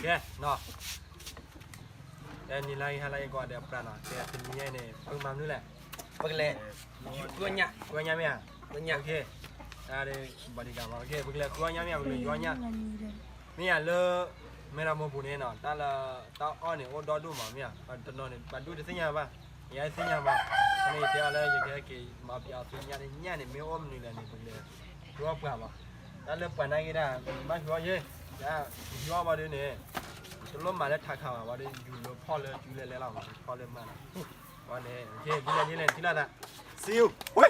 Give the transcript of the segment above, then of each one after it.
ကဲနီၤ, နံၤလၢအံၤဟါလၢအံၤကိးဂၤဒဲးအပြၢ်နီၤ, ကဲတနံၤအံၤန့ၣ် ပကမၤမနုၤလဲၣ်, ပကလဲၤ ဃုအီၣ်ညၣ်, ဃုအီၣ်ညၣ်မ့ၢ်ဧါ, ဃုအီၣ်ညၣ်, ဘၣ်ဒံးဂၤမး, ပကလဲၤဃုအီၣ်ညၣ်မ့ၢ်ဧါ, ပကလဲၤဃုအီၣ်ညၣ်, မ့ၢ်ဧါလၢ မဲရမိၢ်ပူၤန့ၣ်နီၤ, တၢ်လၢ တၢ်အီၣ်န့ၣ် အိၣ်ဒီဒိၣ်မးမ့ၢ်ဧါ, တနီၤန့ၣ် ပှၤဒူၣ်တသ့ၣ်ညါဘၣ်, ယၤသ့ၣ်ညါဘၣ်, အန့ၣ်ယတဲအီၤလၢယကဟဲက့ၤမၤပျးအီၤသ့ၣ်ညါတညၣ်န့ၣ် မ့ၢ်အိၣ်မနုၤလဲၣ်န့ၣ် ပကလဲၤ ဃုအီၣ်ပှၤဘၣ်, တၢ်လၢပှၤနာ်က့ၤဒၣ် ဘၣ်ဃုအီၣ်ယဲ, ယဃုအီၣ်ဘၣ်ဒုးန့ၣ် တလိၣ်မၤလၢထးခးဘၣ်, ဘၣ်ဒုးယူၤလၢဖီၣ်လၢကၠူလဲၤလဲၤလီၤ, ဖီၣ်လၢမၤလီၤ, ဝဲန့ၣ် ဒ်လဲၣ်ဒ်လဲၣ် ထံၣ်လိာ်သး, see you, ဝဲ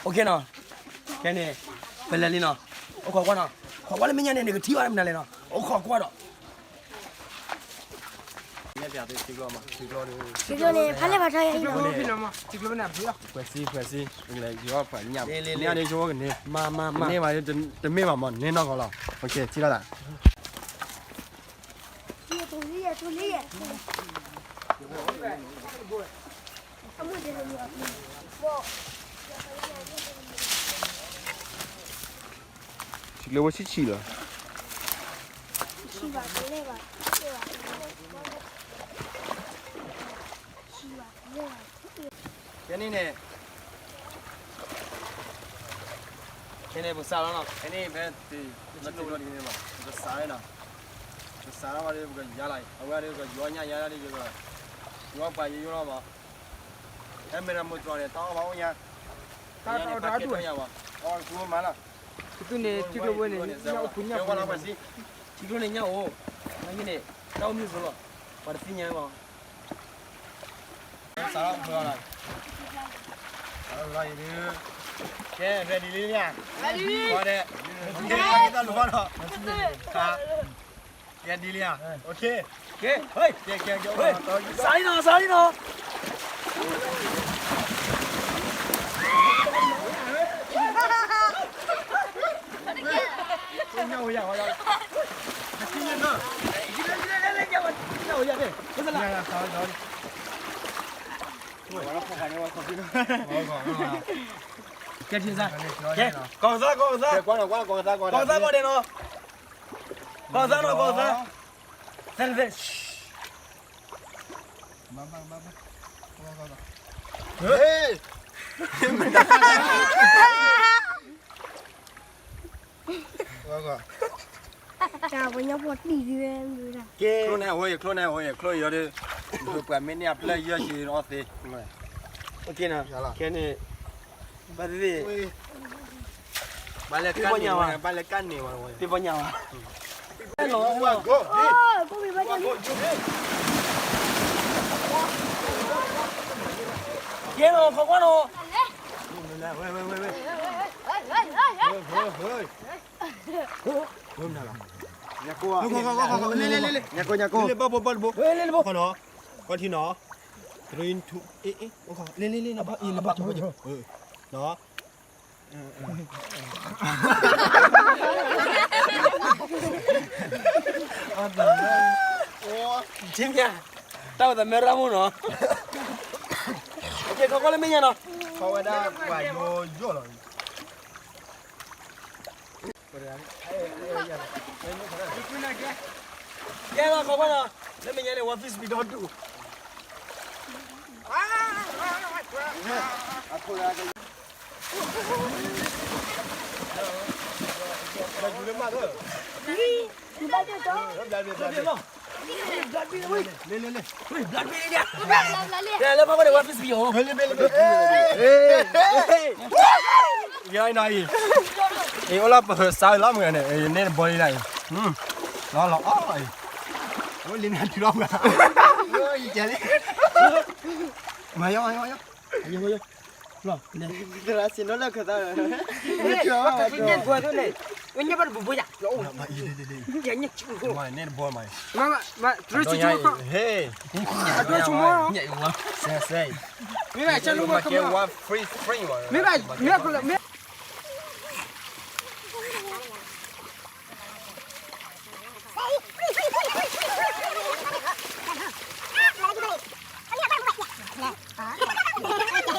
OKနီၤ, ခဲန့ၣ် ပလဲၤလံနီၤ, အိၣ်ခိးကွၢ်နီၤ, ခိးကွၢ်လၢမဲာ်ညါန့ၣ် နကထံၣ်ဘၣ်မနုၤလဲၣ်နီၤ, အိၣ်ခိးကွၢ်ဒီး ထံကျိန့ၣ် ဖးလဲၢ်ဖးထီယၤအံၤနီၤ, ဖှဲးစံ ဖှဲးစံ, ညၣ်န့ၣ် ယိကန့ၢ်, မ့ၢ်မ့ၢ်မ့ၢ်, တမ့ၢ်ဘၣ်မ့ၢ် န့ၢ်နီၢ်ကီၢ်လီၤ, ထံၣ်လိာ်သး ထံကျိဝဲဆံးဆံးလီၤ, ခဲန့ၣ်န့ၣ် ခဲန့ၣ် ပကစးလီၤနီၤ, ခဲန့ၣ် ဖဲတ့ၢ်လီၤတ့ၢ်လီၤဒ်န့ၣ်ဘၣ်, ပကစးလီၤနီၤ, ပကစးလီၤဘၣ်ဒီး ပကယါလီၤ, အဝဲဒီး ပကယီညၣ်ယါလီၤဒီး ယကယီပှၤယယိလီၤမး, ဟဲမဲာ်တၢ်မုၢ်တြီၤန့ၣ် တၢ်အီၣ်ဘၣ်အိၣ်ညါ, တၢ်အီၣ်တၢ်ဒူၣ်ညါဘၣ်, အီၣ်တကူမးလီၤ, ကသူန့ၣ် ထံကျိဝဲန့ၣ် ညၣ်အိၣ်ဖုညၣ်ဖု, ထံကျိန့ၣ်ညၣ်အိၣ်, နာ်က့န့ၣ် တၢ်အိၣ်မုၢ်တြီၤလီၤ, ပှၤတသ့ၣ်ညါဘၣ် စးထီၣ်ဖျိလီၤ, စးထီၣ်ဖျိလီၤအံၤဒုး, ကဲ ready လံဧါ, ready လံ, တၢ်လူၤဘၣ်နီၤ, ready လံဧါ, OK, ကဲ ကဲ ကဲ ကဲ စးလံနီၤ စးလံနီၤ ကဲ ကီၢ်ကသါ ကီၢ်ကသါ ကီၢ်ကသါ ကီၢ်ဒဲးနီၤ ကီၢ်ကသါနီၤ ကီၢ်ကသါ သဲသဲ ဟ့ ကဲ ချိၣ်န့ၣ်အဝဲ ချိၣ်န့ၣ်အဝဲ ချိၣ်အံၤဒီး ပှၤမ့ၢ်န့ၢ်အဖျၢၣ်ယဲၢ်ဆံအီၣ်သ့ ခဲန့ၣ် ဘၣ်သ့ၣ်သ့ၣ် ဘၣ်လဲၤကၣ်န့ၢ်ဝဲ ဘၣ်လဲၤကၣ်န့ၢ်ဝဲ သ့ၣ်ပီညါဝဲ ကဲနီၤ ခီကွၢ်နီၤ ညၣ်ကိၢ် ညၣ်ကိၢ် ညၣ်ကိၢ် လ့လ့လ့လ့ ညၣ်ကိၢ် ညၣ်ကိၢ် လ့လ့ ဘၣ်ဘိ ဘၣ်ဘိ လ့လ့ လ့လ့ ဘၣ်ခီနီၤ ခီထံနီၤ three two အ့ အ့ လ့လ့ လ့လ့ နဘၣ်အံၤ နဘၣ် နီၤ က့ၤမ့ၢ် တၢ်ဝဲသးမဲရၣ်မိၢ်နီၤ ကဲ ခီကွၢ်လၢမဲာ်ညါနီၤ ခီဝဲဒၣ် ပှၤယိယိလီၤ ကဲလီၤ ခီကွၢ်နီၤ လၢမဲာ်ညါန့ၣ် ဝါ frisbee ဒီဒူၣ် လၢဖးဘၣ်န့ၣ် ဝါ frisbee အိၣ် ယနီၤအံၤ အံၤအိၣ်လၢပဟၢစါလီၤမုၢ်န့ၣ် အံၤန့ၣ်တဘီလံလၢအံၤ လီၤလီၤအီၣ်လီၤအံၤ အိၣ်လံမ့ၢ်ထူလီၤပှၤ ယဲလံ မၤယီၤ မၤယီၤ မၤယီၤ လီၤ သရၣ်စံးနီၤလၢခၢၣ်သး ညၣ်ဘၣ်တဘိဘိယၤ ညၣ်ညၣ်ချူ မၤန့ၣ်တဘီမၤ မၤ မၤ တရူးဆူမီၤ ဟဲ တရူးဆူမီၤ စဲစဲ မ့ၢ်ဘၣ် ဆၢလိမီၤ ကဲ ဝါ free free မၤ မ့ၢ်ဘၣ် မ့ၢ်ဘၣ် မ့ၢ် Hey!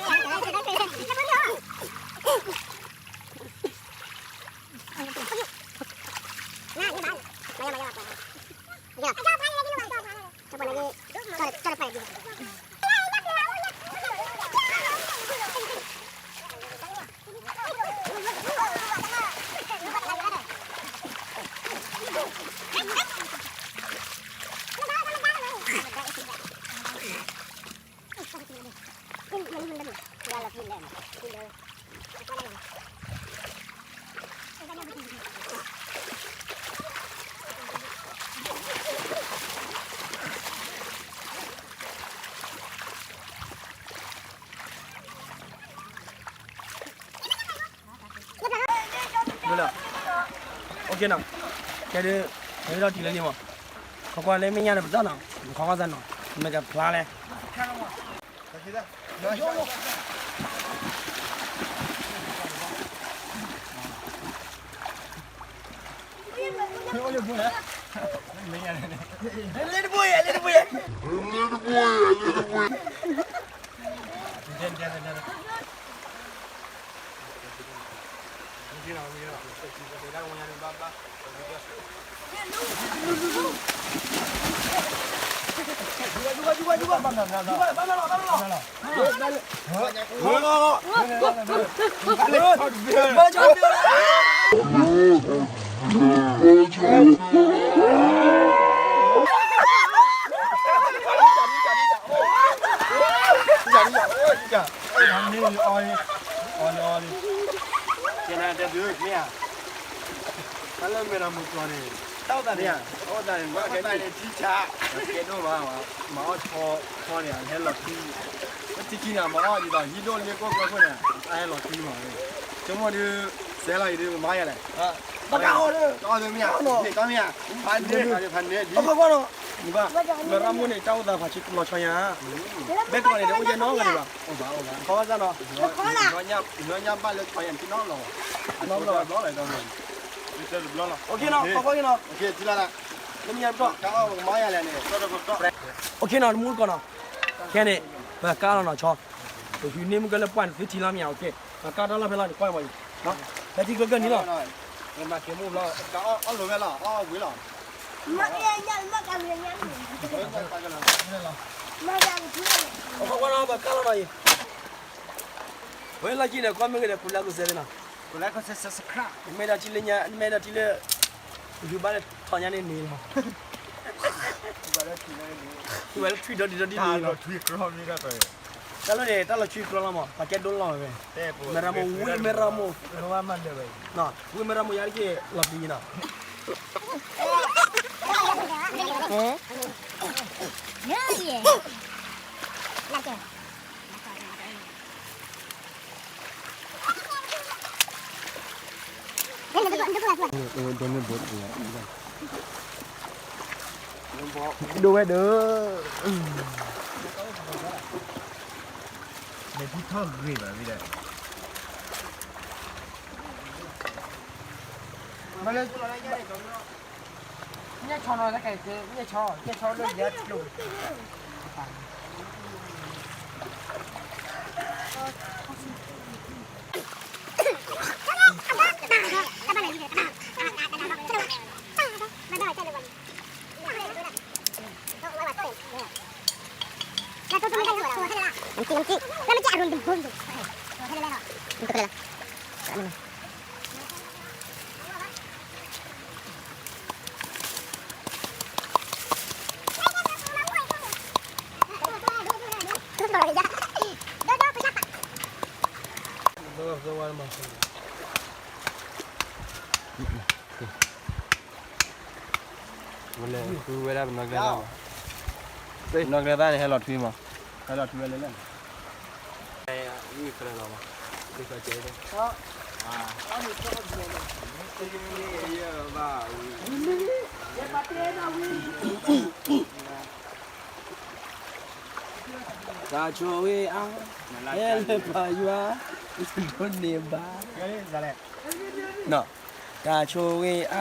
ဒ်လၢ OK နီၤ, ခဲဒုး ခဲဒုးဒီးထံၣ်လၢန့ၣ်မး, ခီကွၢ်လၢမဲာ်ညါဒီးပတီၢ်နီၤ, ခီကွၢ်သးနီၤ, မ့ၢ်ကဖျါလဲၣ်. တၢ်လၢမဲာ်တၢ်မိၢ်ကျီၤန့ၣ် တၢ်အိၣ်သးန့ၣ် တၢ်အိၣ်သးန့ၣ် မ့ၢ်ကဲဒိၣ်မး မၤအီၣ်ဆီ ဆီန့ၣ် ဟဲလီၤထွံ ထံခံန့ၣ် မၤအီၣ်ဒ်သိး ဟံၣ်ဒိၣ်လ့ကိၣ်ကျီခိၣ်န့ၣ် အဟဲလီၤထွံမး ဆိကမိၣ်ဒုး စဲလီၤအံၤဒုး မၤယၤလဲၣ် တၢ်အီၣ်ဒုး တၢ်အီၣ်ဒုးမ့ၢ်ဧါ ဖးန့ၢ် ဖးန့ၢ် ဒ်ဘၣ် မရၣ်မိၢ်န့ၣ် တၢ်အိၣ်သးဖးဆံလီၤဆီညါ ဘဲတကီၢ်န့ၣ် တအိၣ်ယဲနီတဂၤဒံးဘၣ် ခီဘၣ်နီၤ ညီညီဘၣ်လၢဆီညါတနီၤလီၤ တဘျီလီၤ OK နီၤ ခီခီက့ၤနီၤ လၢမ့ၢ်ညါတကီၢ် OK နီၤ တမူတကီၢ်နီၤ ခဲန့ၣ် ပကါလီၤနီၤ ဆီ ပဟံးန့ၢ်မုၢ်ကလၢပှၢ်န့ၣ် သုထံလီၤမ့ၢ်ဧါ OK ပကါတၢ်လီၢ်ဖဲလီၤန့ၣ် ကွၢ်မးအံၤ ဖဲထံကျိကၢၢ်နံၤလီၤ မၤက့ၤမူဘျီ အီၣ်လိာ်ဝဲလီၤ အီၣ်ဝံၤလီၤ အီၣ်ကွၢ်နီၤ ပကါလီၤနီၤအံၤ ဝဲလီၢ်ခံန့ၣ် ကွၢ်မ့ၢ်ဂ့ၤဒီး ကူၤလၢကူၤစဲသ့နီၤ ကူၤလၢကူၤစဲ subscribe မ့ၢ်ဒၣ်ထံလၢညါ မ့ၢ်ဒၣ်ထံလၢ ယူၤဘၣ်လၢထီၣ်ညါန့ၣ်န့ၣ်လီၤ ယူၤဘၣ်လၢထွံဒီဒံးဒီဒံးန့ၣ်လီၤ တၢ်လီၢ်န့ၣ် တၢ်လီၤထွံကြီလီၤမး ပှၤကဲဒိလီၤဝဲ မဲရမိၢ်ဝံမဲရမိၢ် ဝံမဲရမိၢ်ယၤတက့ၢ် လီၤပျံၤနီၤ ဒိဝဲဒၢ လဲၤဖုထီၣ်ဂ့ၤဘၣ်ဝံၤဒီး မ့ၢ်လၢ ညၣ်ဆီနီၤ တၢ်ကဲကဲ ညၣ်ဆီ ညၣ်ဆီလၢယၤကျိၤ ဝဲလဲၤဃုဝဲဒၣ်ပနီၢ်ကျဲသၣ်မး, ပနီၢ်ကျဲသၣ်န့ၣ် ဟဲလီၤထွံမး, ဟဲလီၤထွံဝဲလဲၣ်လဲၣ်, ဝံၤဖဲလဲၣ်လီၤမး, ဝံၤဖဲကဲ, တၢ်ဆိၣ်ဂ့ၤအါ, ဟဲလၢပၢ်ယွၤ, ဒိးန့ၢ်ဘၣ်, တၢ်ဆိၣ်ဂ့ၤအါ,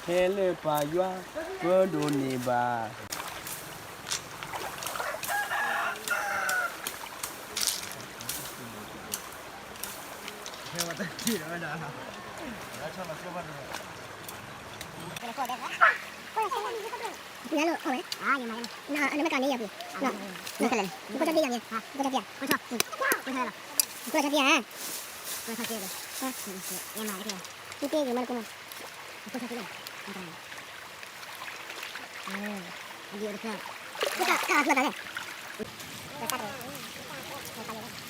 ဟဲလၢပၢ်ယွၤ, ပဒိးန့ၢ်ဘၣ်.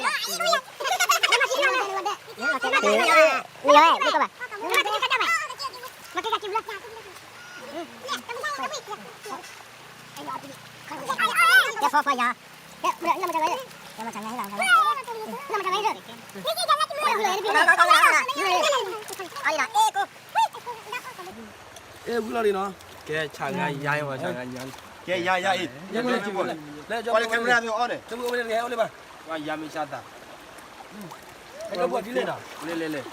မ့ၢ်ယၤဝဲ မ့ၢ်ကီးဘၣ် ကဲဖီဖီယၤ ကဲ လၢမတၤဝဲ လၢမတၤဝဲ လၢမတၤဝဲ လၢ အဲ ဝံၤလီၤလံနီၤ ကဲ ဆၢငါယါအံၤဝဲ ဆၢငါယါလံ ကဲ ယါယါအံၤ လၢ လၢ camera န့ၣ် အိၣ်န့ၣ် လၢ camera န့ၣ် အိၣ်လံဘၣ် ဝဲယါမ့ၢ်ဆါသး လၢ လၢ လၢ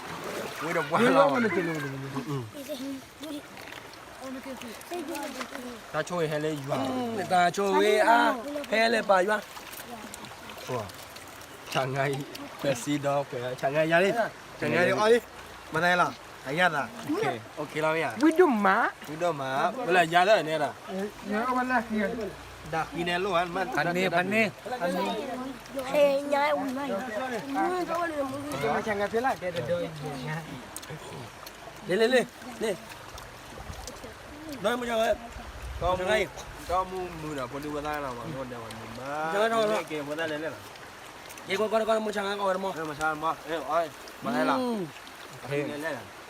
ဝံၤဒီးဘှါလီၤ တၢ်ဆိၣ်ဂ့ၤဟဲလၢယွၤ တၢ်ဆိၣ်ဂ့ၤအါ ဟဲလၢပၢ်ယွၤ ဆၣ်ငါအံၤ ပစံဒီး ဆၣ်ငါယါလံ ဆၣ်ငါအံၤ မၤသးလီၤ အယါသး OK လီၤမ့ၢ်ဧါ ဝံၤဒိၣ်မး ဝံၤဒိၣ်မး ဝဲလၢယါလၢန့ၣ်ဒီး ဒၣ်ဃံန့ၣ်လိၣ်ဧါ ဖးန့ၢ် ဖးန့ၢ် လ့လ့လ့ လ့ ဒီးမုၢ်ဆါဝဲ ဒီမုၢ်မုာ်ဒီး ဖိဒံဖိသၣ်လီၤ မၤကဒဲးဝဲမုာ်မး ကဲဖိသၣ်လဲၤလဲၣ်လီၤ ကဲကီကီကီ မုၢ်ဆါဝဲ ကီဝဲတမီၢ် မုၢ်ဆါမီၢ် မၤလဲၣ်လီၤ လဲၤလဲၣ်လီၤ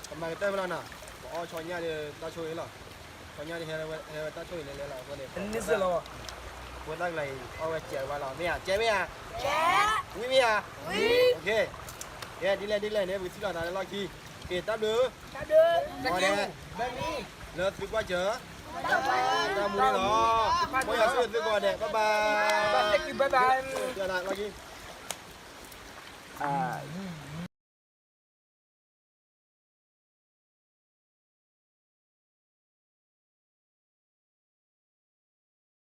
ပမၤကတၢၢ်ဖဲလီၤနီၤ, ပအီၣ်ဆီညၣ်ဒီးတၢ်ဆိၣ်ဂ့ၤလီၤ. ဆီညၣ်ဒ်ဟဲဝဲတၢ်ဆိၣ်ဂ့ၤလဲၤလဲၤလီၤအဃိန့ၣ်, အဖိသၣ်ကျါအံၤ အီၣ်ဝဲစဲးဝါလီၤ, မ့ၢ်ဧါ, ကဲမ့ၢ်ဧါ, ဝံၤမ့ၢ်ဧါ, ကဲဒ်လဲၣ်ဒ်လဲၣ်န့ၣ် ပကထံၣ်လိာ်သးလၢလီၢ်ခံ, ကဲတၢ်ဘျုး, လၢသုကွၢ်စၢၤ, တၢ်မူန့ၣ်လီၤ, မ်ယွၤဆိၣ်ဂ့ၤသုကိးဂၤဒဲး, bye bye, လီၢ်ခံ